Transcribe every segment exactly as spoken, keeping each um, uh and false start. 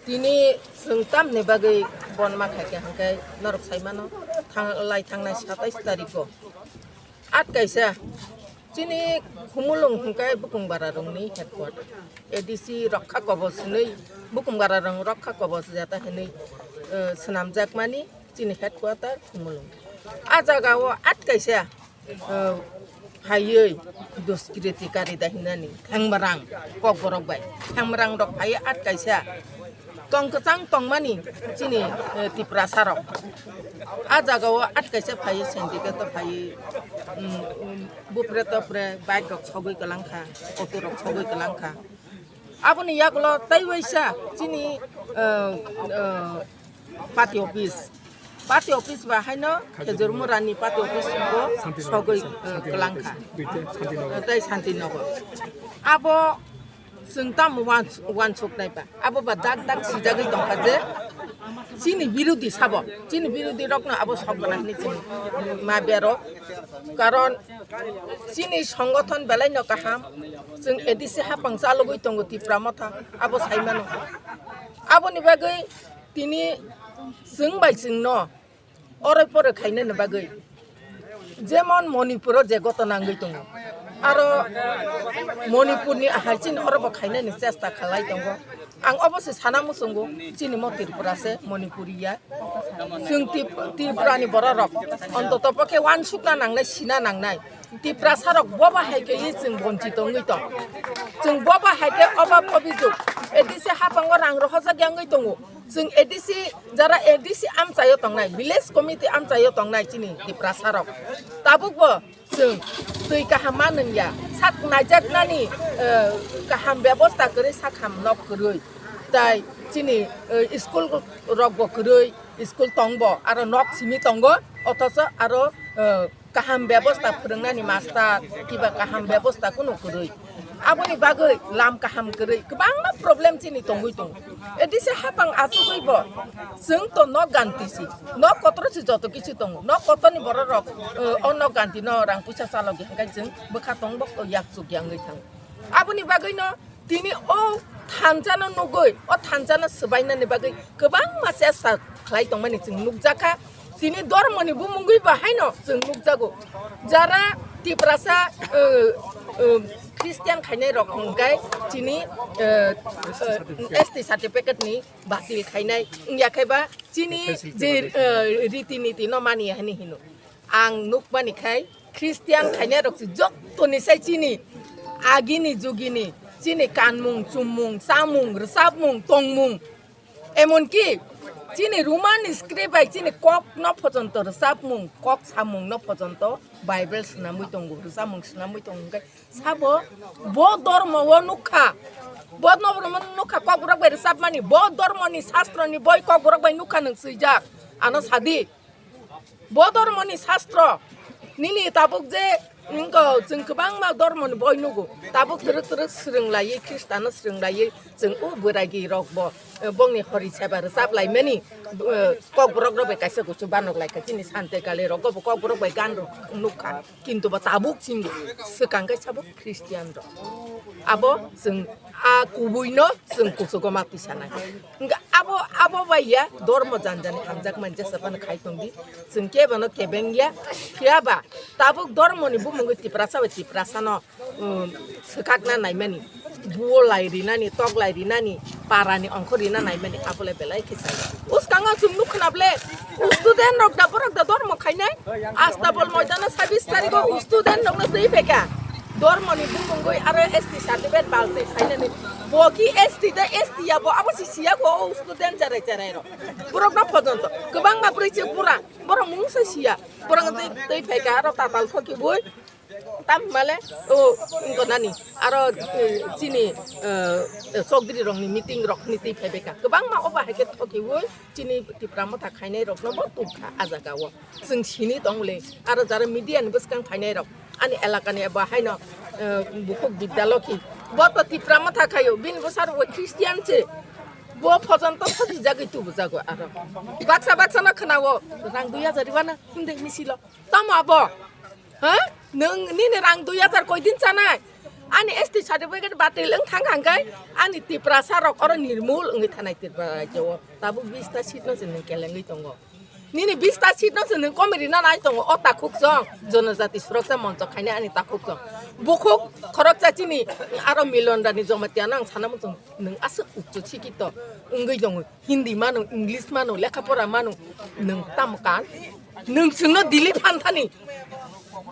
Tini chwng tamni bagwi bon ma khaikha hwnkhe norok saimano, thang-, lai thangnai satais tariko. At kaisa chini Khumulwng hwnkhe Bukungbara rokni headquarter. A D C Rokha Kobos hinwi, Bukungbara rok Rokha Kobos jata hinwi, eh, swnamjakmani chini headquarter Khumulwng. A jagao at kaisa, eh, phaiwi duskriti kari da hinani thengmarang kokborok bai. Thengmarang rok phaiwi at kaisa tong kwchang tongmani chini, eh, Tiprasa rok. A jagao at kaisa phaiwi syndicate o phaiwi, um, um, bupre topre bike rok sogwi kwlangkha, auto rok sogwi kwlangkha. Aboni yagulo tei waisa chini, eh, eh, party office. Party office ba haino Khejurmurani party office bo sogwi, eh, kwlangkha. Tei Santinagar. Abo chwng tamo wan-, wansuknai ba. Abo ba dak dak sijagwi tongkha je chini birodhi sabo. Chini birodhi rokno abo sok gana hinwi chwng ma bero. Karon chini songothon belai no kaham. Chwng A D C hapang chalogwi tongo Tipra Motha. Abo saimano. Aboni bagwi tini chwng bai chwngno oroi poroi khainani bagwi, jemon Manipuro je gotona wngwi tongo, aro Manipurni ahai chini orobo khainani chesta khalai tongo. Ang obo se sana muchungo, chini mo Tripura se, Manipuri ya. Chwng Tip-, Tripurani bororok ontoto pokhe wansukna nangnai, sina nangnai. Tiprasarok boba hai khe chwng bonchito wngwi tong. Chwng boba hai khe obab obijok, A D C hapango rang rohorjak ya wngwi tongo. Chwng A D C, jara A D C amchaio tongnai, village committee amchaio tongnai chini Tiprasarok. Tabukbo chwng twi kaham ma nungya, sak naijaknani, eh, kaham bebosta kwrwi, sak ham nok kwrwi. Tai chini, eh, school rokbo kwrwi, school tongbo, aro nok simi tongo, othocho aro, eh, kaham bebosta phwrwngnani master, kiba kaham bebosta kunu kwrwi. Aboni bagwi lam kaham kwrwi kwbangma problem chini tongwi tongo. A D C hapang achugwi bo chwng to nok ganti si, nok kotoro si joto kichu tongo. Nok kotorni bororok, eh, o nok ganti no rang puisa chalogwi hwnkhe chwng bwkha tong bok to yak chuk ya wngwi thango. Aboni bagwi no tini o thansa no nugwi, o thansa no swbainani bagwi kwbangma chesta khlai tongmani chwng nukjakha. Tini dormoni bumungwi bo haino chwng nukjago. Jara Tiprasa, eh, eh, Christian khainai rok hwnkhe chini, eh, eh, S T certificate ni batil khainai wngya khe ba chini je, eh, riti niti no mania hinwi hino. Ang nukmani khai Christian khainai rok se jottoni sai chini agini jugini chini kanmung, chummung, chamung, rwchapmung, tongmung, emonki chini Roman script bai chini kok no phojonto rwchapmung, kok samung no phojonto Bible swnamwi tongo, rwchapmung swnamwi tongo. Hwnkhe sabo bo dormo o nukha, bo dormo nukha, kokborok bai rwchapmani, bo dormoni sastroni boi kokborok bai nukha nwng swijak, ano sadi. Bo dormoni sastro nini tabuk je wngkha, chwng kwbangma dormoni boi nugo, tabuk twrwk twrwk swrwng laiwi, Khristano swrwng laiwi, chwng o bwragi rok bo, eh, bongni hori seba rwchap laimani, eh, kokborok rok bai kaisa kuchu banok laikha, chini Sante Kali rogo bo kokborok bai gan rok nukha, kintu bo tabuk chini swkang khe sabo Christian rok. Abo chwng a kubui no chwng kuchugo ma twi sanai. Hwnkhe abo, abo bai ya dormo janjani hamjak mani jesa phano khai tongdi. Chwng kebo no kebeng ya. Phiya ba tabuk dormoni bumungwi Tiprasa bai Tiprasa no, um, swkakna naimani. Buo lai rinani, tok lai rinani, parani ongkho rina naimani, abo le belai khe sai. Uskango chwng nuk khna ble, student rok da borok da dormo khainai. Astabol moidano sabis tarigo student rokno twi phaikha. Dormoni bumungwi aro S T certificate balti sainani. Bo ki S T da S T ya bo abo si siya go o student cherai cherai rok. Borok no phojonto. Kwbangma bwrwi chwk bura. Borok mung se siya. Borok twi, twi phaikha aro tatal thoki bui. Tam male o wngko nani. Aro, eh, chini, eh, chokdri rokni meeting rokni twi phaibaikha. Kwbangma obo hai khe thoki bui. Chini Tipra Motha khainai rokno bo tukha a jaga o. Chwng sini tong le, aro jara media ni bwskang phainai rok, ani elaka ni abo haino, eh, bukhuk Bidya Lokhi. Bo to Tipra Motha khaio, bini bwsa rok bo Christian se. Bo phojon to phoji jagwi tubu jago aro. Baksa baksa no khwnao, rang dui hajar ribana, himde misilo. Tamo abo? Ha? Nwng nini rang dui hajar koi din chanai? Ani S T certificate batil wng thang hang khe ani Tiprasa rok oro nirmul wngwi thanai Tripura rajyo o. Tabuk bista seat no se nwng kelengwi tongo. Nini bista seat no se nwng komiri na nai tongo o takhuk chong. Jonojati Suraksa Moncho khainai ani takhuk chong. Bukhuk khoroksa chini aro Milon Rani Jamatia no ang sana muchung nwng aswk ukchu sikito wngwi tongo. Hindi mano, English mano, lekha pora mano, nwng tamo kan? Nwng chwngno Delhi phan thani,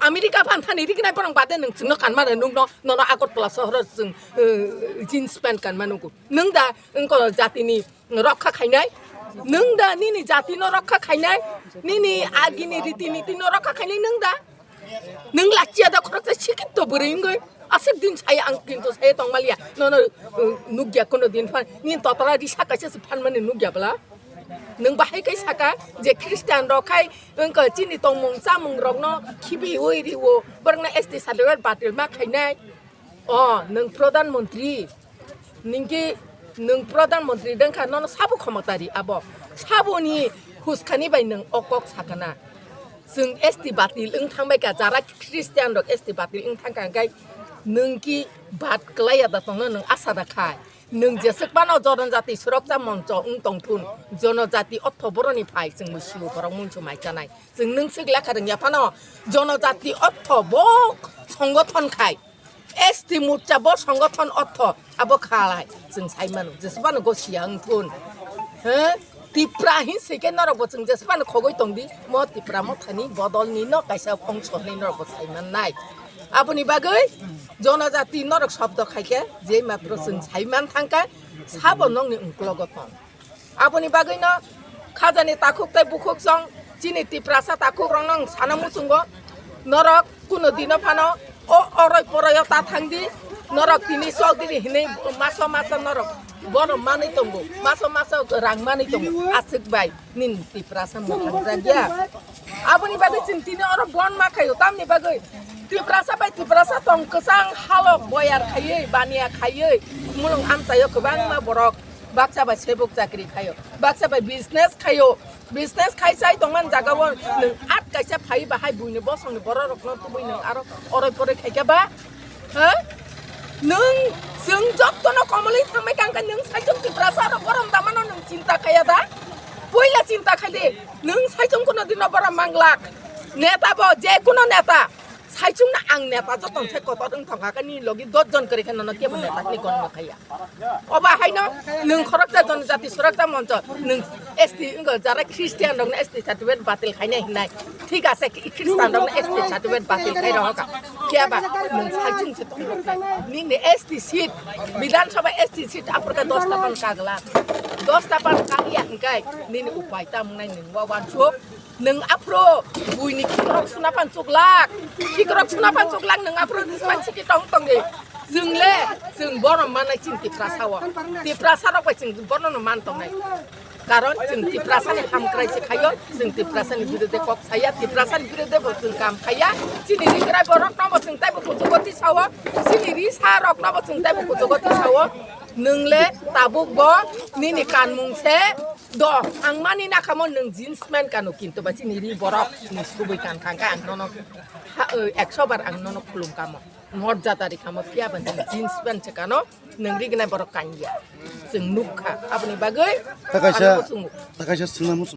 America phan thani riknai borok bade nwng chwngno kan mano, nwngno, nono Agartala sohoro chwng, eh, jeans pant kan mano ko. Nwng da wngko jatini rokha khainai? Nwng da nini jatino rokha khainai? Nini agini riti nitino rokha khainai nwng da? Nwng lachia da khoroksa sikito bwrwi wngwi. Aswk din saya ang kintu saya tongmaliya. Nono, uh, nukya kuno din phan. Nini totala risa kaisa se phanmani nukya bwla. Nwng bahai kai saka je Christian rok khai wngkha chini tongmung chamung rokno khibiwi riwo. Borokno S T certificate batil ma khainai. O, nwng Pradhan Mantri. Ningki nwng Pradhan Mantri dengkha nono sabo khomotari abo. Saboni huskani bai nwng o kok sakana. Chwng S T batil wng thangbai kha, jara Christian rok S T batil wng thang kha, hwnkhe nwng ki bat kwlaiya da tongno nwng asa da khai. Nwng jeswk phano Jonojati Suraksa Moncho wng tong thun, Jonojati Ortho Boroni phai chwng mui sio borok munsu mai chanai. Chwng nwng swk lekha rwngya phano Jonojati Ortho bo songothon khai. S T Morcha bo songothon ortho abo khalai chwng sai mano, jesbano go siya wng thun. He? Tipra hin sike norok bo chwng jesbano khogoi tong di, mo Tipra mothani bodol ni no kaisa ongso hinwi norok bo sai man nai. Aboni bagwi Jonojati norok shobdo khai khe je matro chwng sai man thang kha, sabo nokni ungklogo tong. Aboni bagwino khajani takhuk tei bukhuk chong chini Tiprasa takhuk rokno ang sana muchungo, norok kuno dino phano o oroi poroi o ta thang di, norok tini chok dini hinwi maso maso norok bono manwi tongo, maso maso rang manwi tongo, aswk bai nini Tiprasa mwthang jak ya. Aboni bagwi chwng tini oro bon ma khaio, tamni bagwi Tiprasa bai Tiprasa tong kwchang halok boyar khaiwi baniya khaiwi mulung amchaio kwbangma borok. Baksa bai sebuk chakri khaio, baksa bai business khaio, business khai chai tongmani jaga o nwng at kaisa phai bahai buini bosongni borok rokno tubui nwng aro oroi poroi khaikha ba? Ha? Nwng chwng jottono komolwi thangbai kangkha nwng saichung Tiprasa rok borom damano nwng chinta khaiya da? Puila chinta khaidi, nwng saichung kuno dino borom manglak. Neta bo, je kuno neta. Saichungno ang neta joto se kotor wng thangkha khe nini logi dos jon kwrwi khe nono kebo neta hwnwi gonno khaiya. Oba haino nwng khoroksa Jonojati Suraksa Moncho nwng S T wngkha jara Christian rokno S T certificate batil khainai hinai. Thik ase Christian rokno S T certificate batil khai rohorkha. Khe ba nwng saichung se tongkha. Nini S T seat, Bidhan Sabha S T seat aphurkha dosta pan kagla. Dosta pan kagya hwnkhe nini upai ta wngnai nwng wa wansuk. Nwng aphuru buini khikrok suna pan chuklak. Khikrok suna pan chuklak nwng aphuru dispan siki tong tongdi. Chwng le, chwng bono manai chini Tiprasa o. Tiprasa rok bai chwng bono no man tongnai. Karon chwng Tiprasa ni hamkrai se khaio, chwng Tiprasa ni birude kok saya, Tiprasa ni birude bo chwng kam khaya. Chini rigrai borok no bo chwng taibo kuchugo tisao, chini risa rok no bo chwng taibo kuchugo tisao. Nwng le tabuk bo nini kanmung se. Do, ang mani nakhamo nwng jeans pant kano, kintu ba chini ri borok ni subui kan thangkha ang nono ha, eh, ekso bar ang nono khulum kamo. Morjada ri kamo phiya ba nwng jeans pant se kano, nwng ri gnai borok kanya. Chwng nukha, aboni bagwi ta kaisa, ano bo chwng ta kaisa swngna muchung.